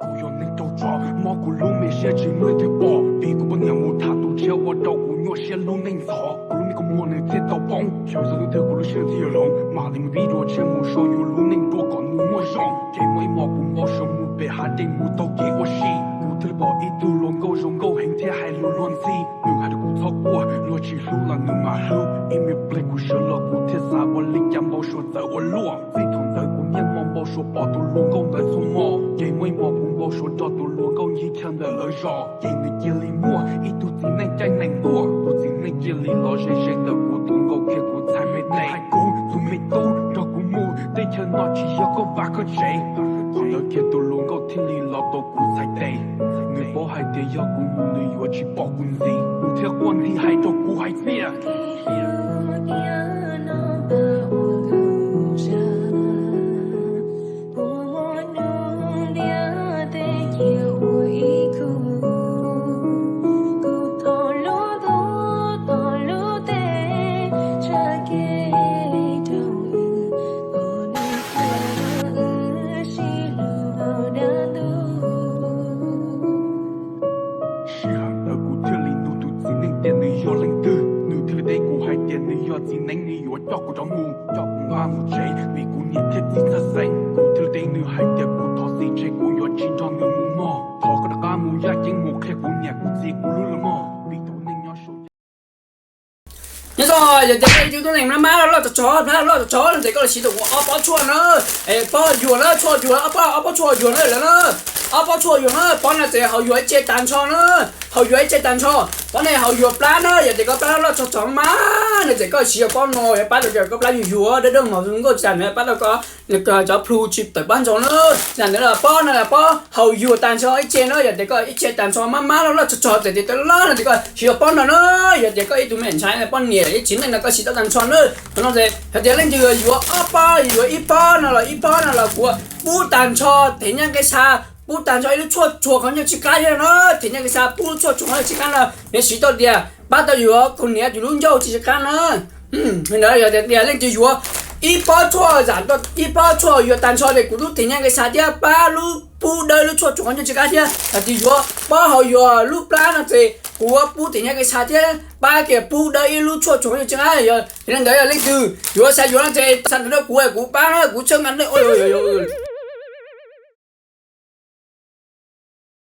Kuv yog neeg raug tso, mob kuv lub me siab tsis muaj leej twg pom, vim kuv poj niam mus tham tus tshiab ua rau kuv nyuaj siab lub neej ntxhov. Kuv lub me kua muag nws thiaj tau poob, xyov txog hnub twg kuv lub siab thiaj yuav hloov. Mam li mus vib dua tshiab mus sau yus lub neej dua kom nws muaj zoo. Ces muaj ib hmos kuv npau suav mus pem hav dej mus taug kev ua si, kuv thiaj li pom ib tug hluas nkauj zoo nkauj heev thiab hais lus luag ntxhi. Nws hais rau kuv txhob quaj, luag tsis hlub los nws mam hlub. Ib me pliag kuv sawv los kuv thiaj xav ua li cas npau suav txawv ua luaj. Txij thaum ntawd kuv niaj hmo npau suav pom tus hluas nkauj ntawd txhua hmo. Ces muaj ib hmos kuv npau suav nrog tus hluas nkauj ncig chaw ntawm lawv zos, ces nws cia li muaj ib tug txiv neej caij nees tuaj. Tus txiv neej cia li los ze ze ntawm kuv tus nkaus kiag kuv txhais me tes, hais kuv tus me tub nrog kuv mus, teb chaws no tsis yog koj vaj koj tsev. Thaum ntawd kiag tus hluas nkauj thiaj li los tua kuv txhais tes. Nws paub hais tias yog kuv mus nws yuav tsis pom kuv ntxiv, nws thiaj quaj nthi hais rau kuv hais tias Sij hawm ntawd kuv thiaj li nug tus txiv neej tias nws yog leej twg, nws thiaj li teb kuv hais tias nws yog txiv neeb, nws yuav coj kuv rov mus, coj kuv nqa mus tsev, vim kuv niam thiab txiv txhawj xeeb. Kuv thiaj li teb nws hais tias kuv thov txim, ntshe kuv yuav tsis nrog nws mus mog. Thov koj rov qab mus yaj ceeb mus qhia kuv niam kuv txiv kuv lub lus mog, vim tus neeg nyob saum Nyob zoo, yog tias koj ib tug tub neeg mab mab loj loj tso tso, plab loj loj tso no ces koj los siv tau kuv ob pob tshuaj na. Pob yuam na, tshuaj yuam, ob pob, ob pob tshuaj yuam na lawm na. Ob pob tshuaj yuam na, pob no ces haus yuam ib ce tag nrho na. Haus yuam ib ce tag nrho. Pob no haus yuam plab na, yog tias koj plab loj loj tso tso mab no ces koj siv pob no yuav pab tau koj plab yuag yuag dawb dawb mos nkauj tsis tas nws pab tau koj cov plhu tsis tawm pob ntsaug na. Tsis tas ntawd los pob no los pob haus yuam tag nrho ib ce na, yog tias koj ib ce tag nrho mab mab loj loj tso tso ces tias tau loj no ces koj siv pob no na. Yog tias koj ib tug me ntxhais poj niam ib txiv neej no koj siv tau tag nrho na. Thaum no ces hais tias leej twg yuav ob pob, yuav ib pob no los ib pob no los kuv pub tag nrho them nyaj nqe xha, pub tag nrho ib lub tshuaj tsuag qhov nyuag tsis qab thiab no. Them nyaj nqe xha pub lub tshuaj tsuag qhov nyuag tsis qab no, nws siv tau tias pab tau yuav kaus hniav yus lub ncauj tsis qab na. Li ntawd yog tias leej twg yuav ib pob tshuaj zam, ib pob tshuaj yuav tag nrho ces kuv lub them nyaj nqe xha thiab pab lub pub dawb lub tshuaj tsuag qhov nyuag tsis qab thiab. Yog tias yuav pob haus yuam lub plab no ces kuv pub them nyaj nqe xha thiab pab kiag pub dawb ib lub tshuaj tsuag qhov nyuag tsis qab. Yog li ntawd yog leej twg yuav xav yuav no ces xa ntawv rau kuv, kuv pab na, kuv txhawb nqa nej.